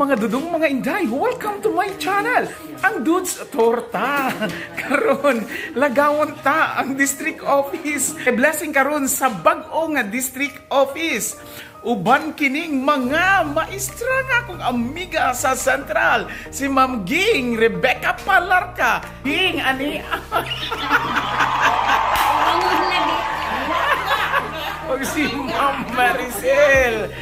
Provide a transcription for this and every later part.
Mga dudong, mga inday, welcome to my channel, ang Dudes Torta. Karon, lagawon ta ang district office. A blessing karon sa bag-o nga district office. Uban kining mga maestra nga akong amiga sa Central, si Ma'am Ging Rebecca Palarca. Ging, ani Bangon lagi. Og si Ma'am Maricel.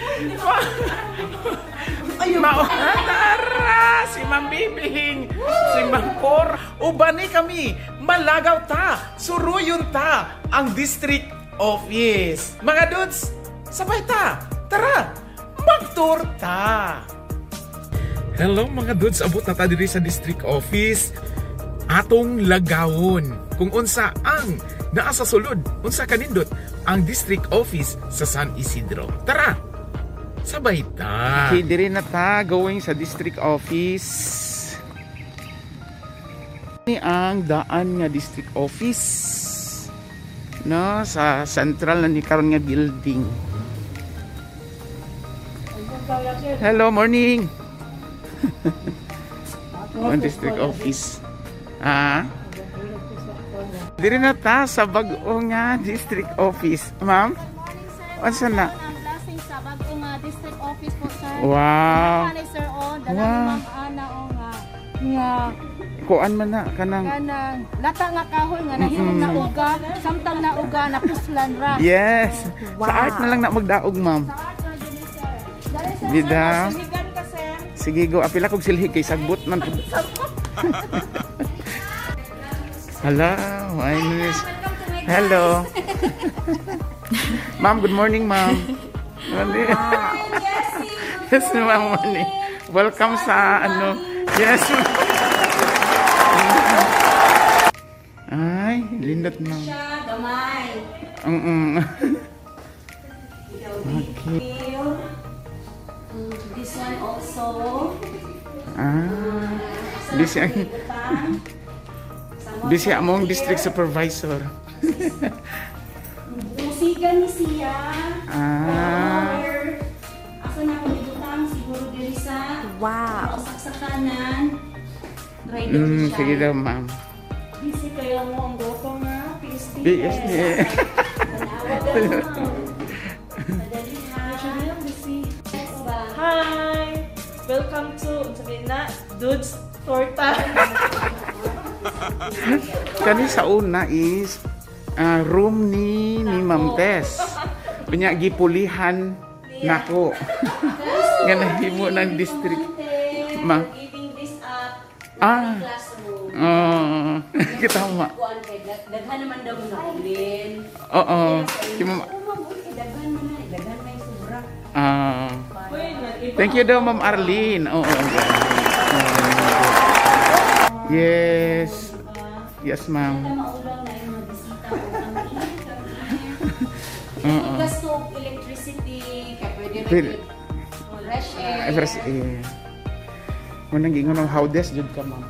Mao tara si Ma'am Bibing, si Ma'am Cor. Ubani kami, malagaw ta, suruyon ta ang district office. Mga dudes, sabay ta. Tara, magtour ta. Hello mga dudes, abot na ta diri sa district office. Atong lagawon kung unsa ang naa sa sulod, unsa kanindot ang district office sa San Isidro. Tara! Sabay ta. Okay, diri na ta going sa district office. Ni ang daan nga district office. No, sa central na ni karon nga building. Hello, morning. Ang district office. Ah? Diri na ta sa bag-o nga district office. Ma'am? Morning, sir. Unsa na? Ang blessing sa bago nga district office po, sir. Wow. Ani, sir, oh, dala ni Wow. Ma'am Ana o nga nga Kuan man na kanang kanang lata nga kahoy nga nahimong na uga, samtang na uga napuslan ra. Yes. Sa art na lang na magdaog, ma'am. Sa art ra dili, sir. Dali, sir. Bida. Sir, silhigan ka, sir. Sige go, apila kog silhig kay sagbot man. Hello, my name is Hello. Ma'am, good morning, ma'am. Yes, ma'am, morning. Welcome sa ano. Yes. Ay, lindot, ma'am. Siya gamay. Okay. This one also. Ah, busy ang busy among district supervisor. Musigan ni siya. Ah. Or, asa na akong ibutang siguro diri sa wow. Saksakanan. Try diri siya. Sige daw, ma'am. Busy kayo mo ang gopo nga PST. BSD. Tanawa ka ma'am. Madali ha. Next ba? Hi! Welcome to sabi na, Dudes Torta. Kani sa una is room ni Ma'am Tess. Unya gipulihan nako. Nga nahimo ng district. Ma. Giving this up Ah. classroom. Oh, kita ma. Kuan kay daghan naman daw mo nakulin. Oo. Si Ma'am Oh, ma'am, okay, daghan man na, daghan may sobra. ah, Uy, nag-iba. Thank you daw, Ma'am Arlene. Oo. Yes. Yes, ma'am. Maulaw na yung mga bisita ko ang init, ang init. Oo. Gasto og electricity, kay pwede rin fresh air. Ay, fresh air. Munang gingon ng how des jud ka, ma'am.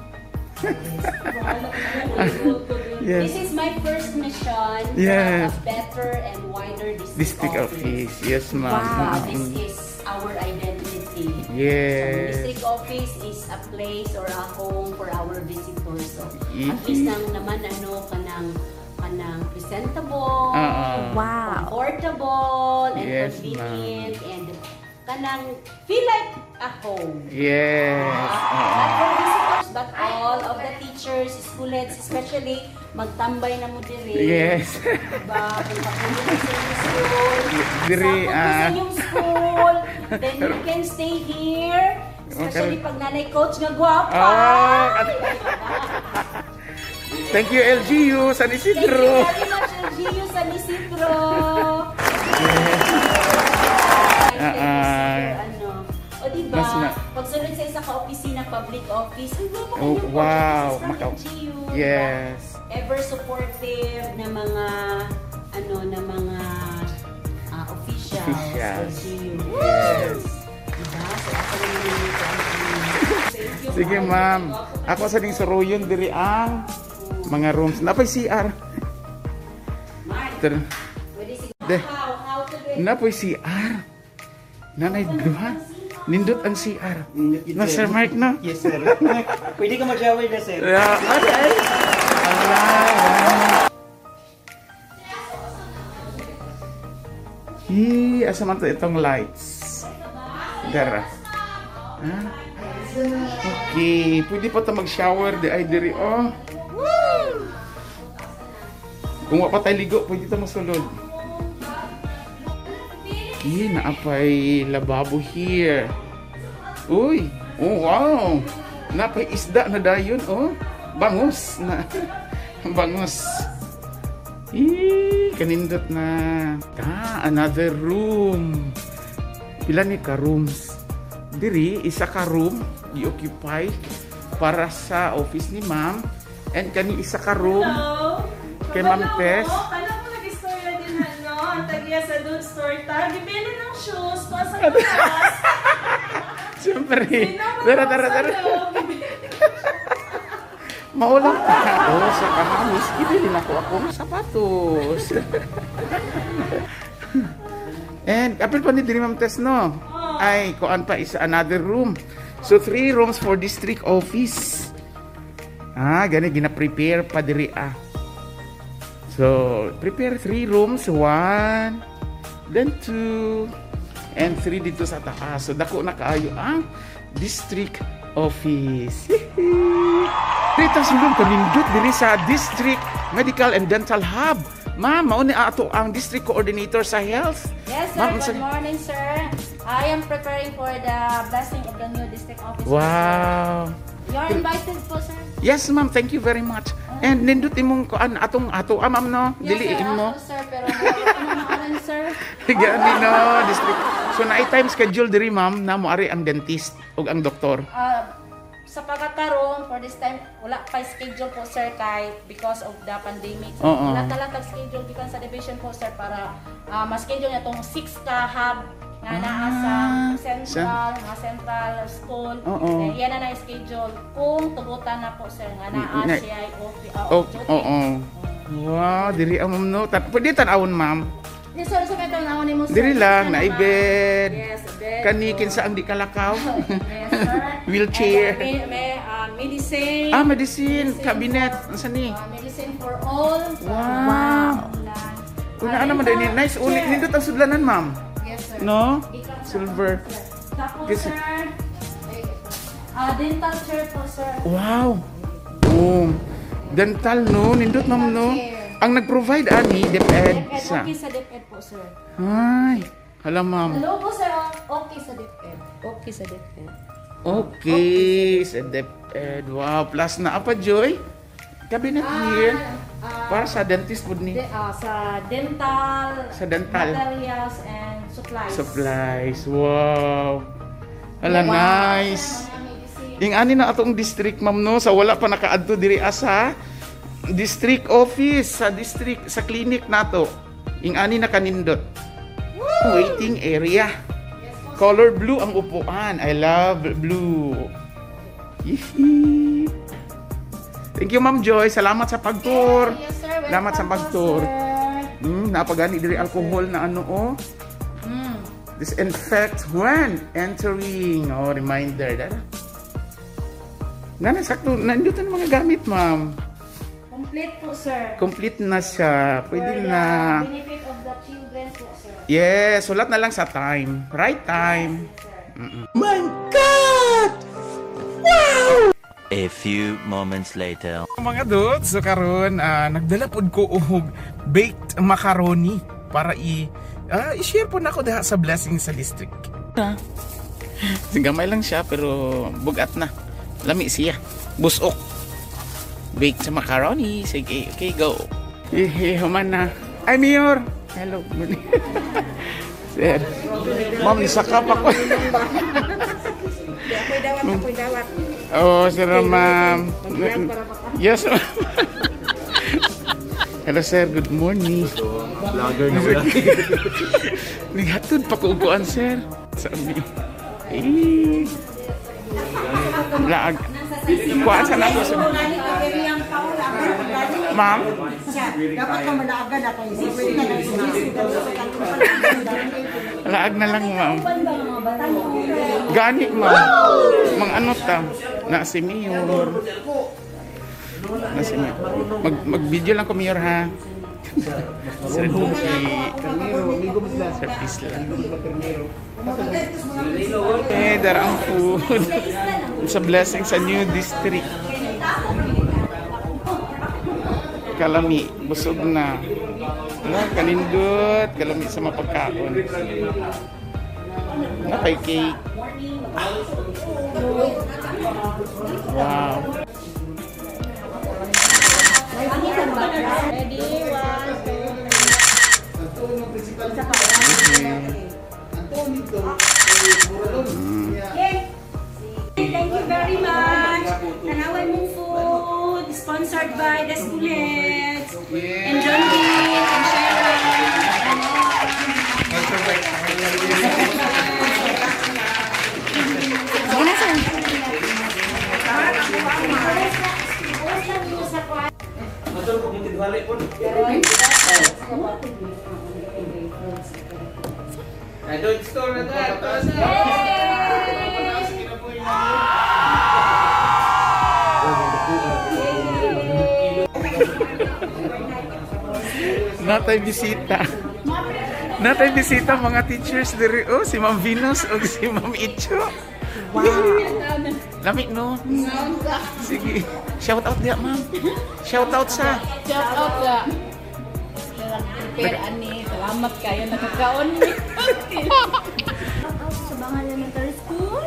Yes. This is my first mission to have a better and wider district, District office. Yes, ma'am. Wow, this is our identity. Yes. So, district office is a place or a home for our visitors. So, at least nang naman ano kanang presentable, Oo. Comfortable, and convenient, and kanang feel like a home. Not for visitors, but all of the teachers, school heads, especially, magtambay na mo diri. Diba? Kung papulo na sa inyong school, Diri, sakop na sa inyong school, then you can stay here. Especially pag nanay coach nga gwapa. Ah, thank you, LGU San Thank you Isidro. very much, LGU San Isidro. Ano. O diba, pagsunod sa isa ka opisina, public office, ay, gwapa Oh, kayo, coach. wow. This is from LGU, diba? Ever supportive na mga ano na mga officials, Officials. LGU. Diba? So, ako naman yung Thank you. Sige, ma'am. Ako sa ning suruyon diri ang mga rooms. Napay CR. Mark, Tara. pwede siguro De. how to do it. Napoy CR. Nanay duha. Nindot ang CR. No, Sir Mark, no? Yes, sir. Pwede ka mag-shower na, sir. Yeah. Ay, ay. Ala, wow. Hi, asa man to itong lights? Dara. Ha? Okay, pwede pa ta mag-shower di ay diri oh. Kung wa pa tayo ligo, pwede ta masulod. Okay, naapay lababo here. Uy, oh wow. Napay isda na dayon oh. Bangus na. Bangus. Ih, kanindot na. Ah, another room. Pila ni ka rooms? Diri isa ka room gi-occupy para sa office ni ma'am and kani isa ka room Hello. kay Ma'am Tess. Kala mo nag-istorya din na, no? Ang tagiya sa Dude's Torta. Gibili ng shoes pa sa taas. Siyempre. Sino man Tara, tara, tara. Maulang pa. Oh, sa kahawis, ibili na ko akong sapatos. And apil pa ni diri Ma'am Tess, no? Ay, kuan pa isa another room. So three rooms for district office. Ah, gani gina-prepare pa diri ah. So, prepare three rooms, one, then two, and three dito sa taas. So, dako na kaayo ang district office. Dito sa room kanindot diri sa District Medical and Dental Hub. Ma'am, mao ni ato ang district coordinator sa health. Yes, sir. Ma'am, Good morning, sir. I am preparing for the blessing of the new district office. Wow. You are invited po, sir. Yes, ma'am. Thank you very much. And nindot imong kuan atong ato ah, ma'am, no. Yes, Dili sir. imo. Ako, sir. Pero wala ko sir. Gani no, district. So naay time schedule diri ma'am na mo ari ang dentist ug ang doktor. Sa pagkakaroon, for this time, wala pa schedule po, sir, kay because of the pandemic. So, Oo. wala talaga schedule gikan sa division po, sir, para ma-schedule niya tong 6 ka hub nga naa sa central, mga central school. Oo. Then, yan na na-schedule kung tugutan na po, sir, nga naa siya ay Oh, off duty. oo. Wow, diri ang ma'am no. Pwede tan-awon ma'am. Yes, sir, sa may tanawon nimo, sir. Diri lang, Ano, naay ma'am? bed. Yes, bed. Kani kinsa ang di kalakaw. Yes, sir. Wheelchair. And, may medicine. Ah, medicine, cabinet. Unsa ni? Medicine for all. Wow. Una naman din nice uli nindot ang sudlanan ma'am. Yes, sir. No? Gikan sa Silver. sir. Tapos, Kasi- sir, dental chair po, sir. Wow. Oh. Dental no, nindot ma'am no. Ang nag-provide ani DepEd DepEd, sa. okay sa DepEd po, sir. Ay, hala ma'am. Hello po, sir. Okay sa DepEd. Okay sa DepEd. Okay, sa DepEd. Wow, plus na apa Joy? Cabinet here. Para sa dentist pud ni. Sa dental, Sa dental. materials and supplies. Supplies. Wow. Hala, nice. Yung ani na atong district ma'am no, sa wala pa nakaadto diri asa district office sa district sa clinic nato. Yung ani na kanindot. Waiting area. Color blue ang upuan. I love blue. Yee. Thank you Ma'am Joy. Salamat sa pag-tour. Yes, sir. Welcome Salamat sa po, pag-tour. sir. Napagani diri alcohol na ano oh. Disinfect when entering. Oh, reminder. Dara. Nana, sakto. Nandito na mga gamit, ma'am. Complete po, sir. Complete na siya. Pwede For the na. benefit of the children po, sir. Yes, sulat na lang sa time. Right time. Yes, sir. A few moments later. Mga dudes, so karon nagdala pod ko og baked macaroni para i-share po nako diha sa blessing sa district. Gamay lang siya pero bugat na. Lami siya. Busok. Baked macaroni. Sige, okay, go. Eh, human na. Ay, Mayor. Hello. Sir. Ma'am, isakap ako. Ako'y dawat, ako'y dawat. Oh, sir, ma'am. Yes, ma'am. Hello, sir. Good morning. Vlogger na wala. Naghatod pa ko uguan, sir. Sabi. Eh. Laag. Kuhaan sa nato, sir. Ma'am? Dapat ka malaagan na kayo. Laag na lang, ma'am. Gani, ma'am. Mang ano ta? Na si Mayor. Na si Mayor. Mag-video lang ko, Mayor, ha? Sir Duki. Sir Isla. Eh, dara ang food. Sa blessing sa new district. Kalami, busog na. Wala, kanindot. Kalami sa mapagkaon. Napay cake. Wow. Ready? One, two, Okay. Thank you very much. Tanawan mong food, sponsored by the Schoolheads, and John Dean, and Sharon. Natay bisita. Natay bisita mga teachers diri, oh, si Ma'am Venus ug si Ma'am Icho. Wow. Lami, no. Sige. Shout out diya, ma'am. Shout out sa. Shout out sa prepare ani. Salamat kayo nakakaon ni. Sa Bangal Elementary School.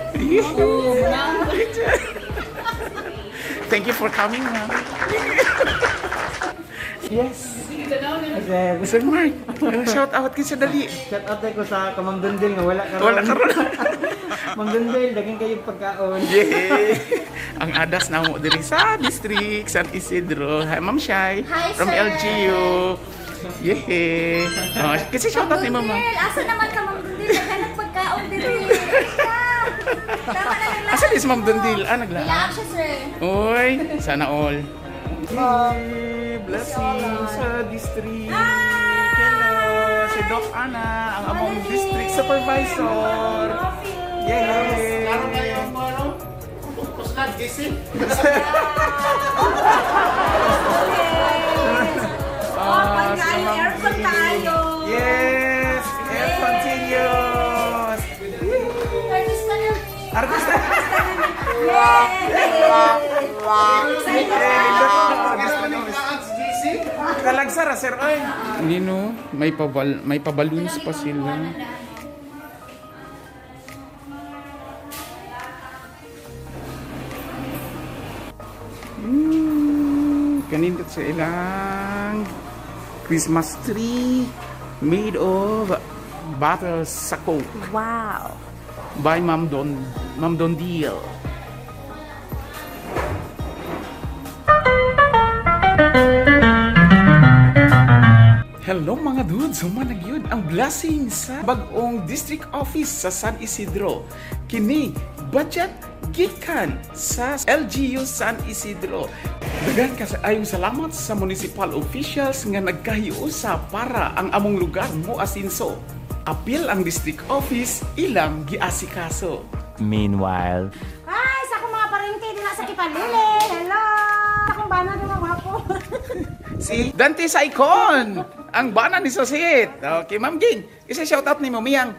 Thank you for coming, ma'am. Yes. Sir, Sir Mark, shout out kinsa dali. shout out ko sa kamang Dundil nga wala karon. Wala karon. Mang Dundil, daghan kayo pagkaon. Yay! Ang adas na mo diri sa District San Isidro. Hi, Ma'am Shai. Hi, from sir. LGU. Yay! Oh, kasi shout out ni Mama. Dundil, asa naman ka, Ma'am Dundil? Naghanap pagkaon diri. Tama na lang. Asa is Ma'am Dundil? Ah, naglaan. Nilaak siya, sir. Uy, sana all. Yay! Blessing sa district. Hello, si Doc Ana, ang among district supervisor. Yay! Karon kayo ang ano? Kuslan, gising. Ah, si Tayo, Ma'am aircon tayo. Yes! Air continuous! Artista na. Artista! Kalagsara, sir. Oy. Nino, may paballoons pa sila. Kanindot sa ilang Christmas tree made of bottles sa Coke. Wow. By Ma'am Don Deal. Hello mga dudes! Humanag yun ang blessing sa bagong district office sa San Isidro. Kini, budget gikan sa LGU San Isidro. Daghan ka ayong salamat sa municipal officials nga nagkahiusa para ang among lugar mo asinso. Apil ang district office ilang giasikaso. Meanwhile. Hi! Sa akong mga parente, dina sa Kipalule. Hello! Akong bana na wapo. Si Dante Saicon, ang bana ni Sosit. Okay, Ma'am Ging, isa shout out ni mo Miyang.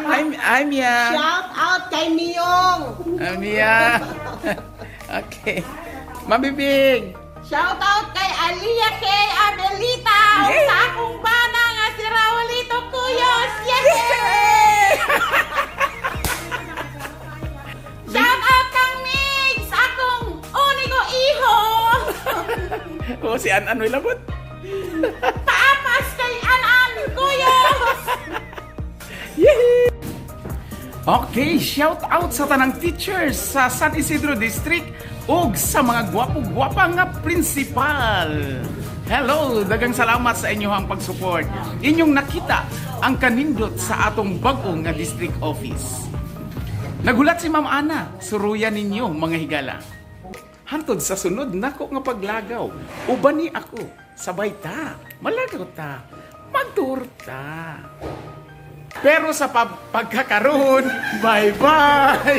I'm Mia. Shout out kay Miyong! I'm Mia. Okay. Ma'am Bibing. Shout out kay Aliyah K. Abelita Yeah. sa akong bana nga si Raulito Cuyos. Yay! Shout out kang Migs, akong unico iho. Oh, si An Anoy labot. Paapas kay Anan Cuyos. Okay, shout out sa tanang teachers sa San Isidro District ug sa mga gwapo-gwapa nga principal. Hello, dagang salamat sa inyong pag-support. Inyong nakita ang kanindot sa atong bag-o nga district office. Nagulat si Ma'am Ana, suruyan ninyo mga higala. Hantod sa sunod nako nga paglagaw. Uban ni ako, sabay ta, malagaw ta, magturta. Pero sa pagkakaroon, bye-bye!